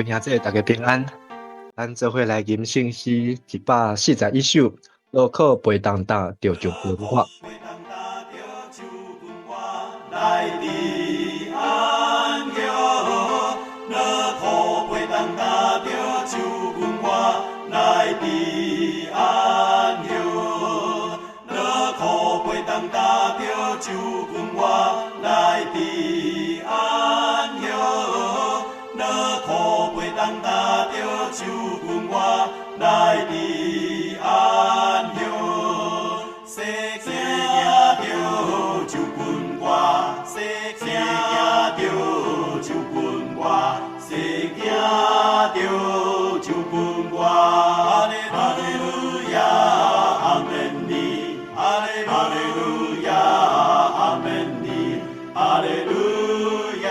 兄姊，大家平安。咱做伙來吟聖詩141首，勞苦背重擔，著就近我。來治安息，勞苦背重擔，著就近我來治安息，勞苦背重擔，著就近我來治安息，勞苦背重擔，著就近我來治安息，西行著就近我，西行著就近我，西行著就近我。哈利路亞，阿門哩，哈利路亞，阿門哩，哈利路亞，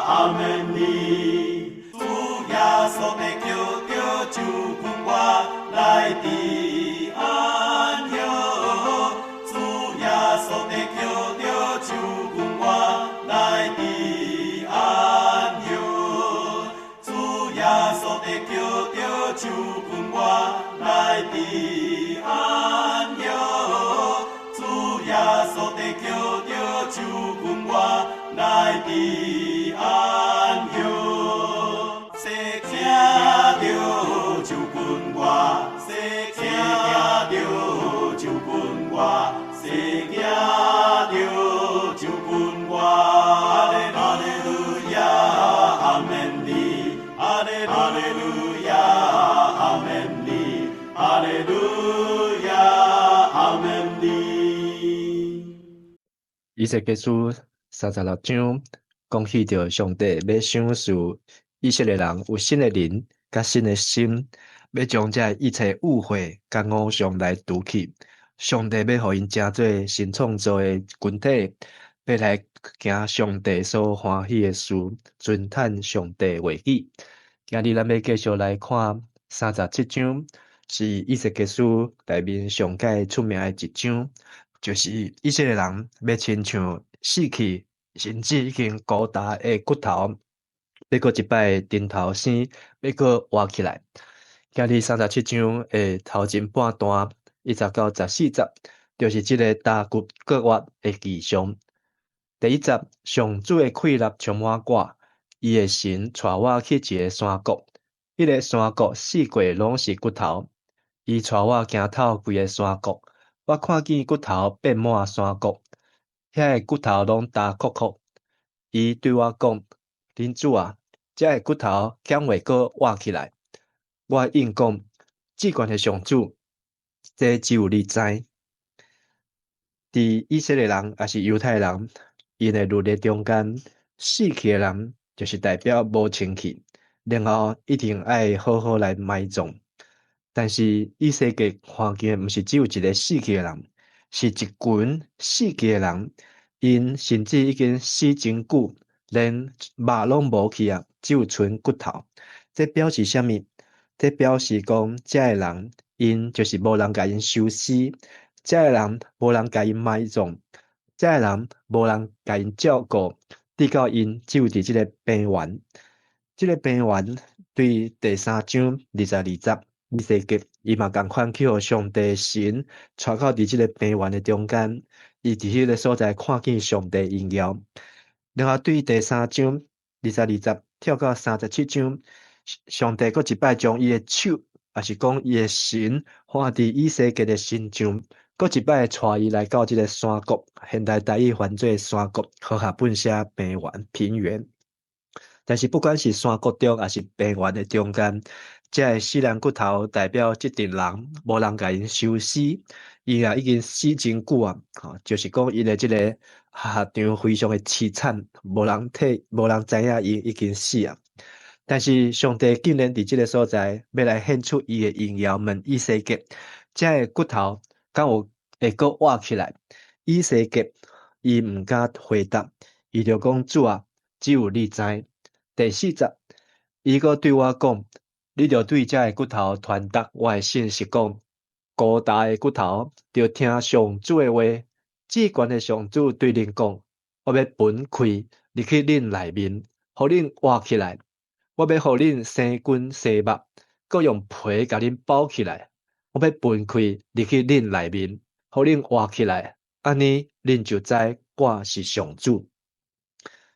阿門哩。主耶穌的叫著就近我來治安息，主耶穌的叫著就近我來治安息，主耶穌的叫著就近我來治安息，主耶穌的叫著就近我來治安息，西行著就近我，西行著就近我，西行著就近我。哈利路亞，阿門哩，哈利路亞，阿門哩，哈利路亞，阿門哩。以西結書36章講起著上帝欲賞賜以色列人有新的靈佮新的心，欲將這一切誤會佮偶像來除去。上帝欲予𪜶成做新創造的群體，欲來行上帝所歡喜的事，遵趁上帝話語。今日咱欲繼續來看三十七章，是以西結書內面上蓋出名的一章，就是以色列人欲親像死去甚至已經孤焦的骨頭，欲閣一擺重頭生，欲閣活起來。今日三十七章的頭前半段，1節到14節，就是這个焦骨復活的異象。第一節，上主的氣力充滿我，伊的神帶我去一个山谷，彼个山谷四界攏是骨頭。伊帶我行透規个山谷，我看見骨頭遍滿山谷，遐个骨頭攏焦硞硞。伊對我講：人子啊，這个骨頭敢會閣活起來？我應講：至懸的上主，這只有你知。佇以色列人抑是猶太人，𪜶的律例中間，死去的人就是代表無清氣，然後一定愛好好來埋葬。但是以西結看見的毋是只有一个死去的人，是一群死去的人，𪜶甚至已經死真久，連肉攏無去啊，只有賰骨頭。這表示啥物？這表示講，這个人𪜶就是無人共𪜶收屍，這个人無人共𪜶埋葬，這个人無人共𪜶照顧，直到𪜶只有佇這个平原。這个平原對第三章22節，以西結伊嘛仝款去予上帝神帶到佇這个平原的中間，伊佇彼个所在看見上帝榮耀。然後對第三章二十二節跳到三十七章，上帝閣一擺將伊的手，抑是講伊的神放佇以西結的身上，閣一擺帶伊來到這个山谷，現代台語翻做山谷，和合本寫平原平原。但是不管是山谷中，抑是平原的中間，這个死人骨頭代表這陣人無人共𪜶收屍，伊也已經死真久啊，吼，就是講伊的這个下場非常的淒慘，無人體，無人知影伊已經死啊。但是上帝竟然佇這个所在，欲來顯出伊的榮耀，問以西結，這个骨頭敢有會閣活起來？以西結伊毋敢回答，伊就講：主啊，只有你知。第四節，伊閣對我講：你著對這个骨頭傳達我的信息，講孤焦的骨頭，著聽上主的話。至懸的上主對恁講：我欲分氣入去恁內面，予恁活起來。我欲予恁生筋生肉，閣用皮共恁包起來。我欲噴氣入去恁內面，予恁活起來，按呢恁就知我是上主。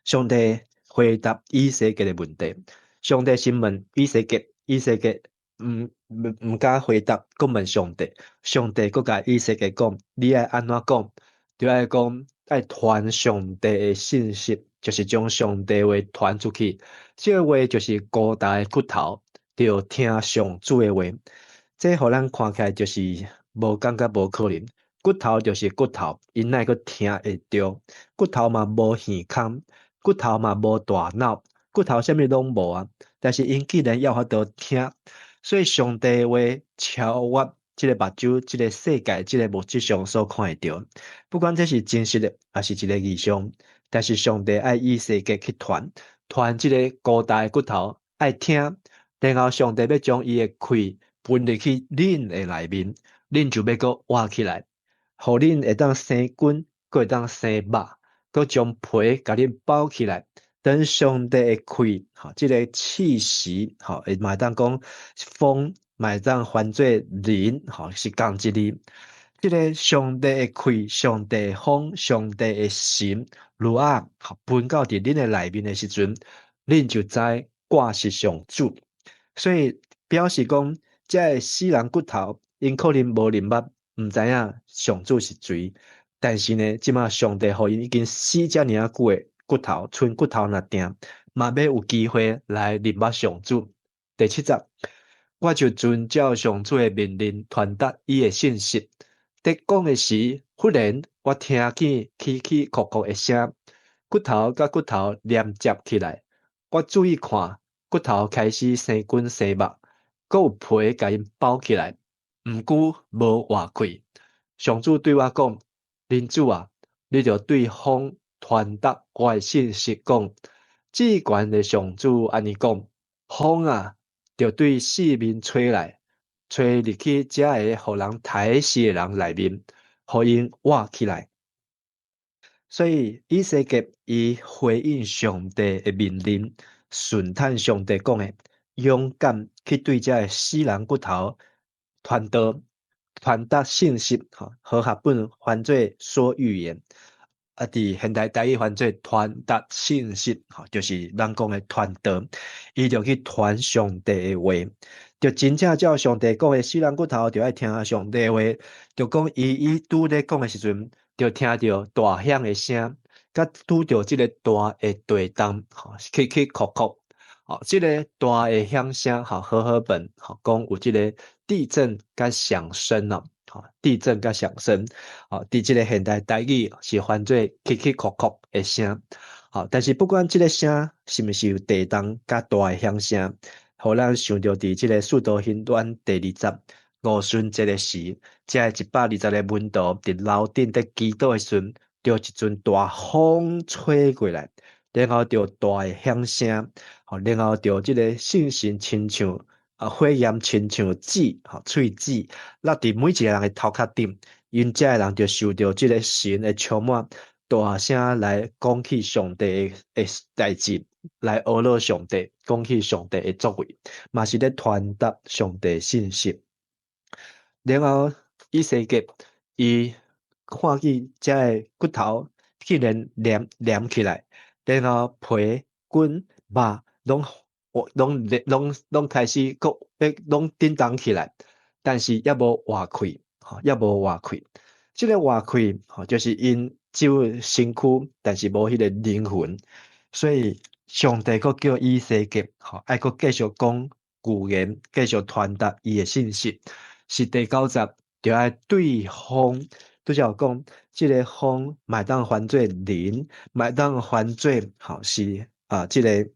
上帝回答以西結的問題。上帝先問以西結，以西結毋敢回答，閣問上帝。上帝閣共以西結講：你愛按怎講？就愛講愛傳上帝的信息，就是將上帝話傳出去。這個話就是孤焦的骨頭，著聽上主的話。這予咱看起來就是無感覺無可能。骨頭就是骨頭，𪜶哪會閣聽會著？骨頭嘛無耳孔，骨頭嘛無大腦，骨頭啥物攏無啊。但是𪜶竟然猶有法度聽，所以上帝的話超越這个目睭、這个世界、這个物質上所看會著。不管這是真實的，抑是一个異象，但是上帝愛以西結去傳，傳這个孤焦的骨頭愛聽，然後上帝欲將伊的氣噴入去恁的內面，恁就欲閣活起來，予恁會當生筋，閣會當生肉，閣將皮共恁包起來。等上帝的氣，吼，這个氣息，吼，會嘛會當講風，嘛會當翻做靈，吼，是仝一字。這个上帝的氣、上帝的風、上帝的神，ruach，吼，噴到佇恁的內面的時陣，恁就知我是上主。所以表示講，這个死人骨頭，𪜶可能無認捌，毋知影上主是誰。但是呢，這馬上帝予𪜶已經死遮爾仔久的骨頭，賰骨頭若定，嘛欲有機會來認捌上主。第七節，我就遵照上主的命令，傳達伊的信息。佇講的時，忽然我聽見起起擴擴的聲，骨頭佮骨頭連接起來。我注意看，骨頭開始生筋生肉，閣有皮共𪜶包起來，毋過無活氣。上主對我講：人子啊，你著對風傳達我的信息，講：至懸的上主按呢講：風啊，著對四面吹來，吹入去這个予人刣死的人內面，予𪜶活起來。所以以西結伊回應上帝的命令，順趁上帝講的，勇敢去對這个死人骨頭傳道、傳達信息。吼，和合本翻做說預言，啊，佇現代台語翻做傳達信息，吼，就是咱講的傳道。伊就去傳上帝的話，就真正照上帝講的，死人骨頭就愛聽上帝的話。就講伊伊拄咧講的時陣，就聽著大響的聲，佮拄著這个大的地動，吼，起起擴擴，吼，這个大的響聲，吼，和合本吼講有這个地震佮響聲哦，吼，地震佮響聲，吼，佇這个現代台語是翻做起起擴擴的聲，吼，但是不管這个聲是毋是有地動佮大的響聲，予咱想著佇這个使徒行傳第二節五旬節的時，這120個門徒佇樓頂佇祈禱的時陣，著一陣大風吹過來，然後著大的響聲，吼，然後著這個聖神親像啊火焰親像舌，吼，喙舌，落佇每一個人的頭殼頂，𪜶這个人就受著這个神的充滿，大聲來講起上帝的代誌，來呵咾上帝，講起上帝的作為，嘛是咧傳達上帝信息。然後以西結伊看見這个骨頭竟然連連起來，然後皮筋肉攏攏攏攏開始閣欲攏振動起來，但是猶無活氣，吼，猶無活氣。這个活氣，吼，就是𪜶只有身軀，但是無彼个靈魂。所以上帝閣叫以西結，吼，愛閣繼續講預言，繼續傳達伊的信息。是第九節，就愛對風，拄才有講，這个風嘛會當翻做靈，嘛會當翻做吼是啊，這个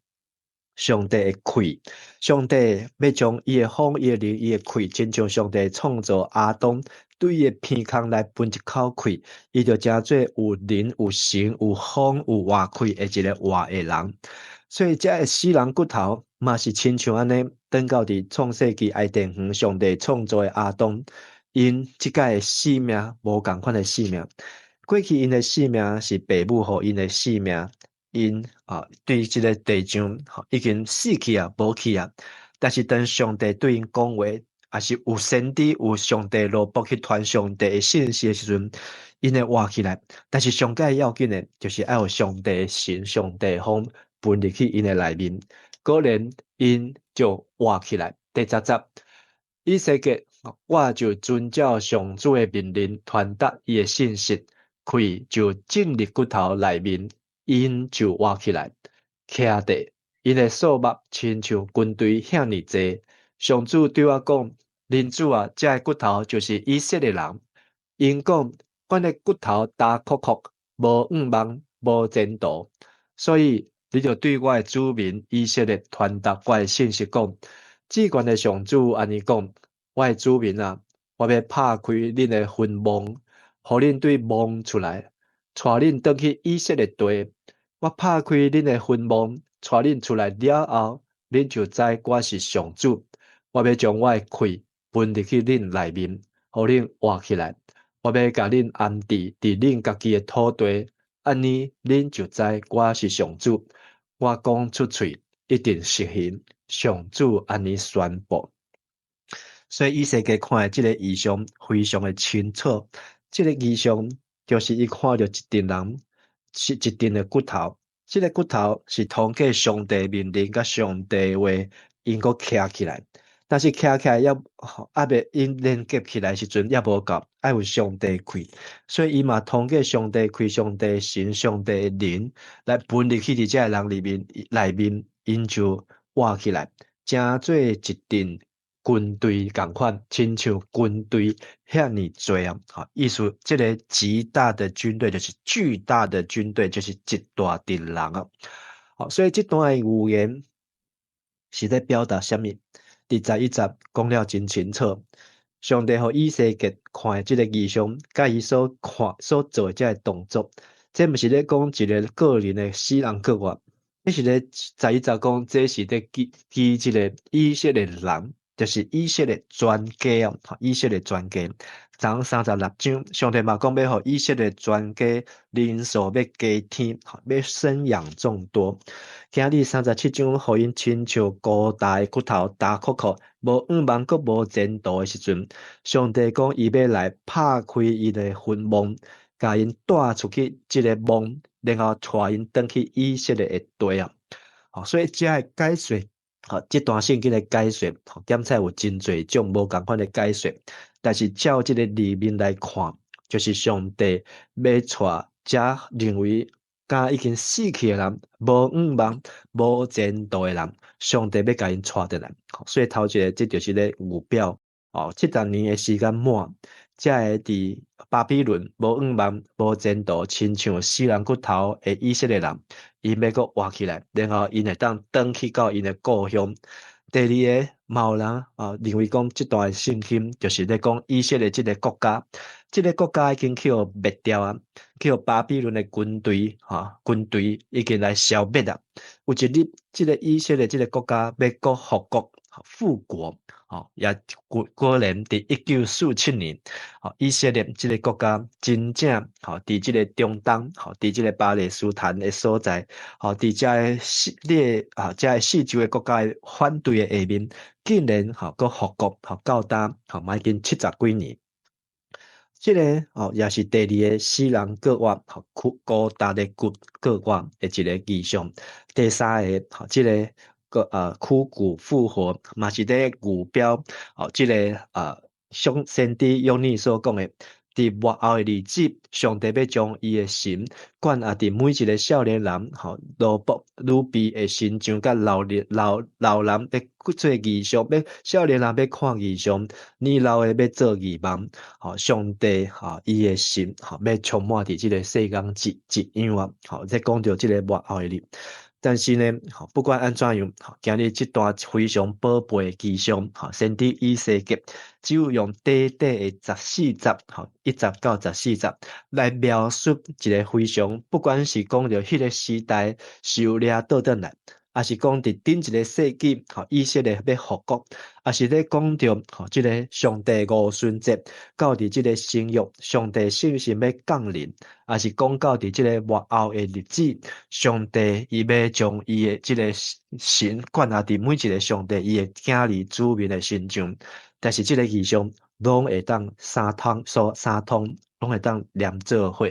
上帝的氣。上帝欲將伊的風、伊的靈、伊的氣，親像上帝創造亞當，對伊的鼻孔來噴一口氣，伊就成做有靈、有神、有風、有活氣的一个活的人。所以這个死人骨頭嘛是親像按呢，轉到佇創世紀伊甸園，上帝創造的亞當，𪜶這擺的性命無仝款的性命。過去𪜶的性命是父母予𪜶的性命， 𪜶啊對這个地上已經死去啊，無去啊。但是當上帝對𪜶講話，抑是有先知有上帝奴僕去傳上帝的信息的時陣，𪜶會活起來。但是上蓋要緊的，就是愛有上帝的神、上帝的風噴入去𪜶的內面，果然𪜶就活起來。第十節，以西結，我就遵照上主的命令傳達伊的信息，氣就進入骨頭內面，𪜶就活起來，徛地，𪜶的數目親像軍隊遐爾濟。上主對我講：人子啊，這个骨頭就是以色列人。𪜶講：阮的骨頭焦涸涸，無向望，無前途。所以你著對我的子民以色列傳達我的信息，講：至懸的上主按呢講：我的子民啊，我欲拍開恁的墳墓，予恁對墓出來，帶恁轉去以色列地。我拍開恁的墳墓，帶恁出來了後，恁就知我是上主。我欲將我的氣噴入去恁內面，予恁活起來。我欲共恁安置佇恁家己的土地，按呢恁就知我是上主。我講出喙，一定實行。上主按呢宣布。所以以西結看的這個異象非常的清楚。這个異象就是伊看著一陣人，是一陣的骨頭。這个骨頭是通過上帝命令佮上帝話，𪜶閣徛起來。但是徛起來猶猶未𪜶連結起來時陣猶無夠，愛有上帝氣。所以伊嘛通過上帝氣、上帝神、上帝靈來噴入去佇這个人裡面內面，𪜶就活起來，成做一陣軍隊仝款，親像軍隊遐爾濟啊！意思這个極大的軍隊就是巨大的軍隊，就是一大陣人啊！好，所以這段的預言是咧表達啥物？佇十一節講了真清楚，上帝予以西結看的這个異象，佮伊所看所做的這个動作，這毋是咧講一个個人的死人復活，這是咧十一節講，這是咧記記這个以色列人，就是以色列全家哦，以色列全家。章36章，上帝嘛講欲予以色列全家人數欲加添，欲生養眾多。今日37章，予𪜶親像孤焦的骨頭，焦涸涸，無向望，閣無前途的時陣，上帝講伊欲來拍開𪜶的墳墓，共𪜶帶出去這个墓，然後帶𪜶轉去以色列的地啊。所以這个解說，這段聖經的解說，檢採有真濟種無仝款的解說。但是照這个字面來看，就是上帝欲帶遮認為敢已經死去的人，無向望、無前途的人，上帝欲共𪜶帶轉來。所以頭一个，這就是咧預表哦，70年的時間滿，遮个佇巴比倫無向望、無前途，親像死人骨頭的以色列人，𪜶欲閣活起來，然後𪜶會當轉去到𪜶的故鄉。第二个，嘛有人啊認為講這段聖經就是咧講以色列這个國家，這个國家已經去予滅掉啊，去予巴比倫的軍隊哈軍隊已經來消滅啊。有一日，這个以色列這个國家欲閣復國復國，吼也果果然佇1947年，吼以色列這个國家真正吼佇這个中東，吼佇這个巴勒斯坦的所在，吼佇遮个四列啊遮个四周的國家的反對的下面，竟然吼閣復國，吼到今吼嘛已經七十幾年。這个吼也是第二个死人復活，吼枯孤焦的骨復活的一个異象。第三个吼，這个個枯骨復活，嘛是咧預表哦，這个上先知約尼所講的，佇末後的日子，上帝欲將伊的神灌壓佇每一个少年人、吼奴僕、女婢的身上，佮老年老老人欲做異象，欲少年人欲看異象，年老的欲做異夢。吼，上帝吼伊的神吼欲充滿佇這个世間一一樣啊！吼，這講著這个末後的日。但是呢，不管按怎樣，今日這段非常寶貝的異象，先知以西結只有用短短的十四節，一節到十四節來描述一个非常，不管是講著彼个時代受掠倒轉來，抑是講佇頂一个世紀，吼，以色列欲復國，抑是咧講著吼，這个上帝五旬節到佇這个新約，上帝聖神欲降臨，抑是講到佇這个末後的日子，上帝伊欲將伊的這个神灌納佇每一个上帝伊的囝兒子民的身上，但是這个異象攏會當相通，所相通，攏會當連做伙。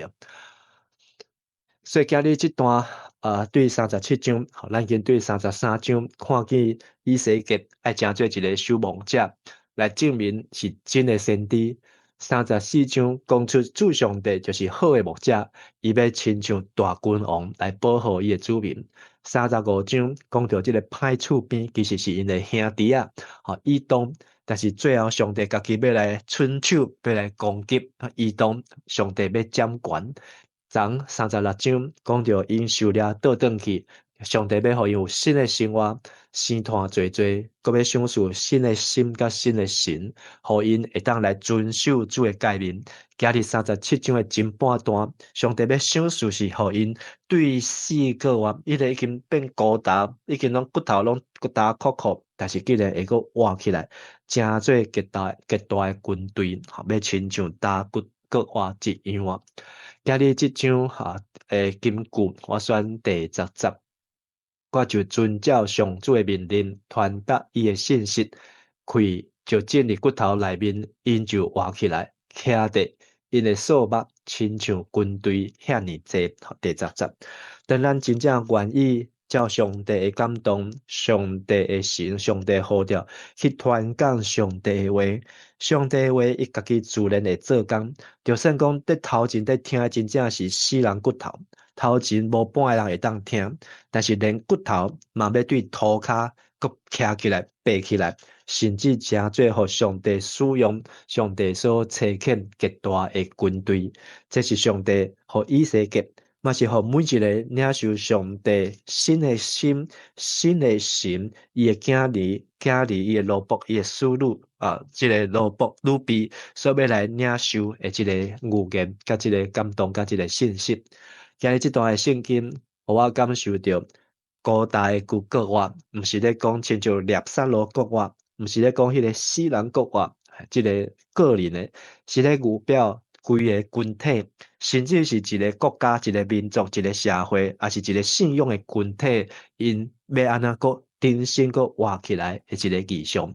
所以今日這段啊，對37章，咱經對33章看見以西結愛成做一个守望者，來證明是真的先知。34章講出主上帝就是好的牧者，伊欲親像大君王來保護伊的子民。35章講著這个歹厝邊其實是𪜶的兄弟仔，吼以東，但是最後上帝家己欲來伸手，欲來攻擊以東，上帝欲掌權。從36章講著𪜶受掠倒轉去，上帝欲予𪜶有新的生活，生湠濟濟，閣欲賞賜新的心佮新的神，予𪜶會當來遵守主的誡命。今日37章的前半段，上帝欲賞賜是予𪜶對死過活，彼个已經變孤焦，已經攏骨頭攏骨焦箍箍，但是竟然會閣活起來，成做極大極大的軍隊，欲親像焦骨閣活一樣啊！今日這章哈的金句，我選第10節，我就遵照上主的命令，傳達伊的信息，氣就進入骨頭內面，𪜶就活起來，徛佇𪜶的數目親像軍隊遐爾濟。第十節，當咱真正願意照上帝的感動、上帝的神、上帝的呼召去傳講上帝的話，上帝的話伊家己自然會做工。就算講佇頭前佇聽的真正是死人骨頭，頭前無半个人會當聽，但是連骨頭嘛欲對塗跤閣徛起來、爬起來，甚至成做予上帝使用、上帝所差遣極大的軍隊。這是上帝予以西結，嘛是予每一个領受上帝新的心、新的神，伊的囝兒、囝兒，伊的奴僕、伊的使女啊，這个奴僕、女婢所欲來領受的這个預言、佮這个感動、佮這个信息。今日這段的聖經，予我感受著古代的骨復活，毋是咧講親像拉撒路復活，毋是咧講彼个死人復活，這个個人的，是咧預表規个群體，甚至是一个國家、一个民族、一个社會，抑是一个信仰的群體，𪜶欲按怎閣重新閣活起來的一个異象。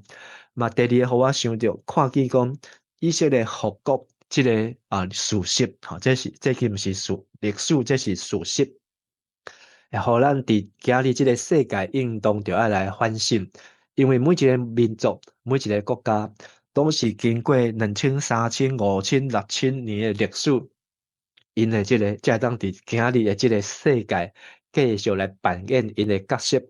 嘛，第二个，予我想著看見講以色列復國這个啊事實，吼，這是這去毋是事歷史，這是事實。會予咱佇今日這个世界應當著愛來反省，因為每一个民族、每一个國家，攏是經過2000、3000、5000、6000年的歷史，𪜶的這个才會當佇今日的這个世界繼續來扮演𪜶的角色，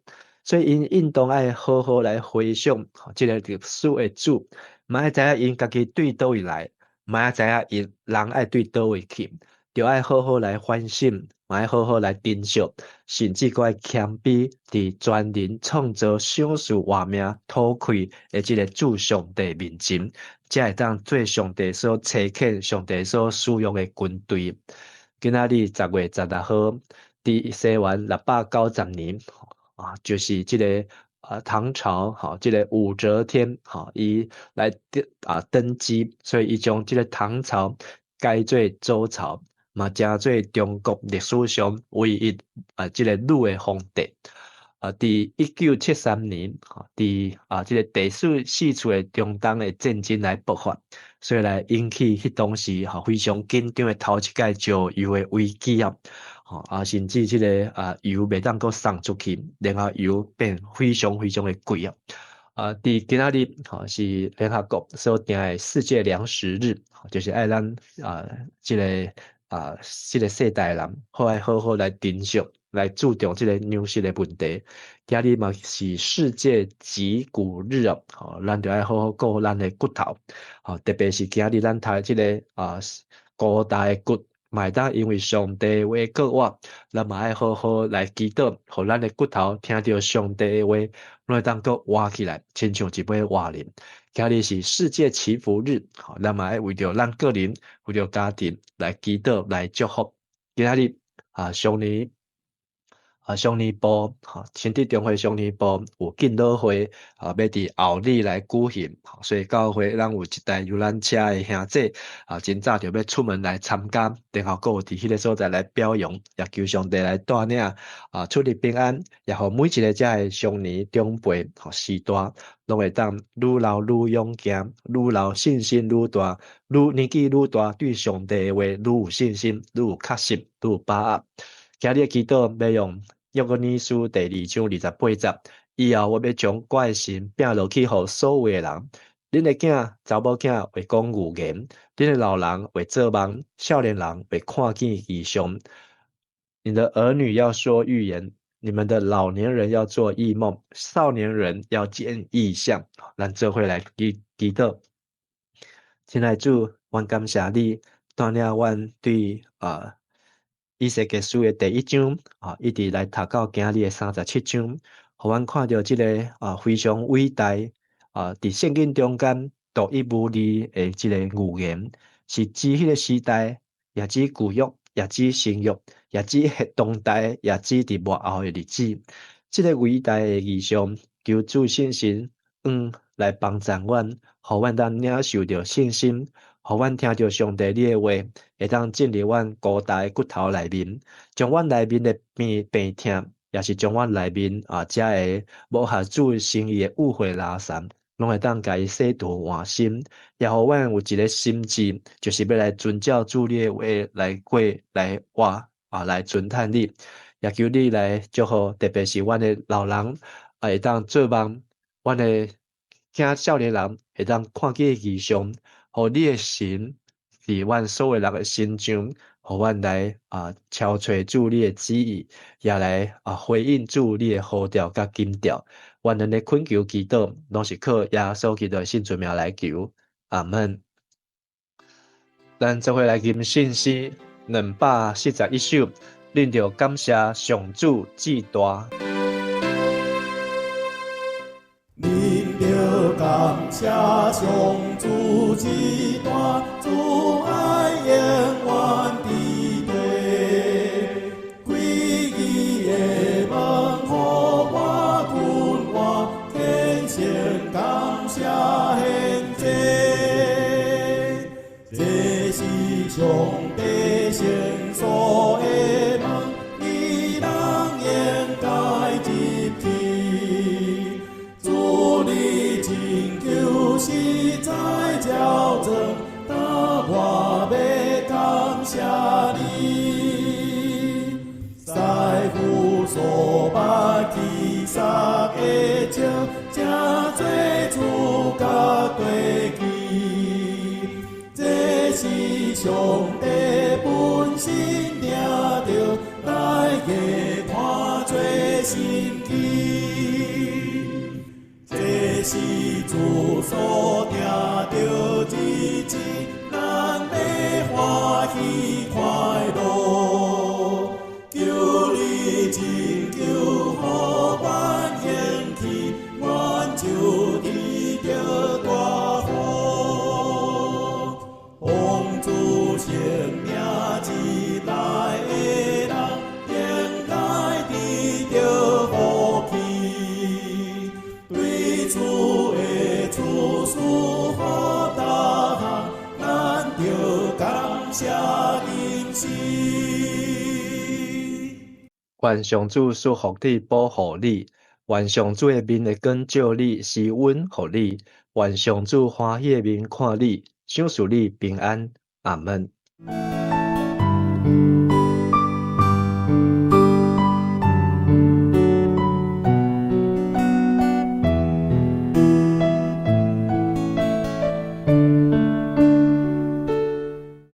所以𪜶應當愛好好來回想這个歷史的主，嘛愛知影𪜶家己對佗位來，嘛愛知影𪜶人愛對佗位去，著愛好好來反省，嘛愛好好來珍惜，甚至閣愛謙卑，佇全能創造、賞賜活命、吐氣的這个主上帝面前，才會當做上帝所差遣、上帝所使用的軍隊。今仔日10月16號，佇西元690年，啊，就是這个啊唐朝，吼，這个武則天，吼，伊來登啊登基，所以伊將這个唐朝改做周朝。嘛，成做中國歷史上唯一啊，這个女的皇帝。啊，佇1973年，佇啊這个第四次的中東的戰爭來爆發，所以來引起彼當時吼非常緊張的頭一擺石油的危機啊，吼啊，甚至這个啊油袂當閣送出去，然後油變非常非常的貴啊。啊，佇今仔日吼是聯合國所定的世界糧食日，就是愛咱啊這个啊，這个世代人好愛好好來珍惜，來注重這个糧食的問題。今日嘛是世界脊骨日哦，吼，咱著愛好好顧咱的骨頭，吼，特別是今日咱讀這个啊古代的骨，嘛會當因為上帝話過活，咱嘛愛好好來祈禱，予咱的骨頭聽著上帝的話，攏會當閣活起來，親像一尾活人。今日是世界祈福日，吼，咱嘛愛為著咱個人、為著家庭來祈禱、來祝福。今仔日啊，上年啊，少年部，吼，新竹中會少年部有敬老會，啊，欲佇后日來舉行，所以教會咱有一台遊覽車的兄弟，啊，真早就欲出門來參加，然後閣有佇彼个所在來表揚，也求上帝來帶領，啊，出入平安，也予每一个遮的少年長輩，予序大，攏會當愈老愈勇健，愈老信心愈大，愈年紀愈大，對上帝的話愈有信心，愈有確實，愈有把握。今日的祈禱欲用約翰尼書第二章二十八節，以後我欲將我的神摒落去予所有的人，恁的囝、查某囝會講預言，恁的老人會做夢，少年人會看見異象。你的兒女要說預言，你們的老年人要做異夢，少年人要見異象。咱做伙來祈祈禱，親愛主，阮感謝你，帶領阮對啊。以西結書的第一章啊，一直來讀到今日的三十七章，予阮看著這个啊非常偉大啊，佇聖經中間獨一無二的這个預言，是指彼个時代，也指舊約，也指新約，也指當代，也指佇末後的日子。這个偉大的異象，求主聖神來幫助阮，予阮當領受著信心。予阮聽著上帝你的話，會當進入阮孤單的骨頭內面，將阮內面的病病痛，也是將阮內面啊遮个無合主心意的污穢垃圾，攏會當共伊洗除換新，也予阮有一个心志，就是欲來遵照主你的話來過來活啊，來尊嘆你，也求你來祝福，特別是阮的老人啊，會當做夢，阮的囝少年人會當看見異象。予你的神佇阮所有人的身上，予阮來啊敲揣主你的旨意，也來啊回應主你的呼召佮緊召。阮兩个懇求祈禱，攏是靠耶穌基督的聖尊名來求。阿門。咱做伙來吟聖詩241首，恁著感謝上主至大。恁著感謝上主至大，主愛永遠佇地。開伊的門予我困活，虔誠感謝獻祭。這是上帝聖所的門，義人應該入去。主的拯救實在矯正，但我欲感謝你。師傅所捌去撒的情，誠濟主甲地基。這是上帝本身定著，大家看做神奇。這是主所定著日子，咱欲歡喜快樂。求你拯救，予阮興起，阮就得著大福。奉主聖名入來的人，應該得著福氣。對主的厝賜福逐項，咱著感謝吟詩。願上主賜福你，保護你；願上主的面的光照你，施恩予你；願上主歡喜的面看你，賞賜你平安。阿門。